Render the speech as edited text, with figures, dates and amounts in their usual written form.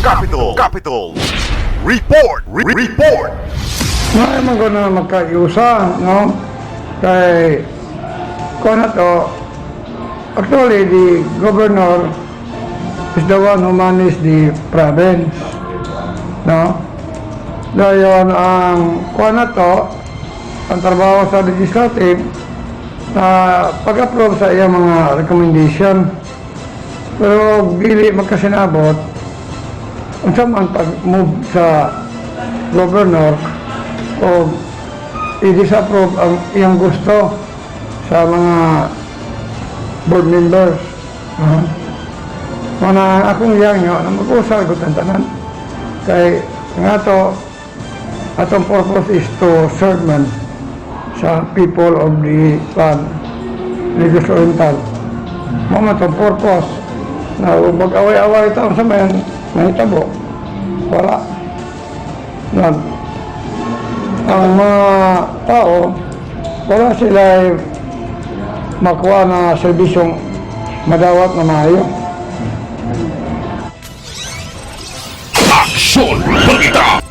Capital. Capital. Report. Report. Maayo man ko na magkaiusa, no? Kay, kuan na to, actually, the governor is the one who manage the province, no? Dayon, ang kuan na to, ang trabaho sa legislative, na pag-approve sa iyang mga recommendation. Pero dili magkasinabot, unsa man pag-move sa governor o i-disapprove ang iyang gusto sa mga board members. Mana akong iyang nga na mag-usal ko tanan. Kay nga to, atong purpose is to serve man sa people of the Negros Oriental. Mao man tong purpose na mag-away-away ito sa mayan nahitabo. Wala. Na, ang mga tao, wala sila makuha na serbisyong madawat na maayo. Aksyon Balita!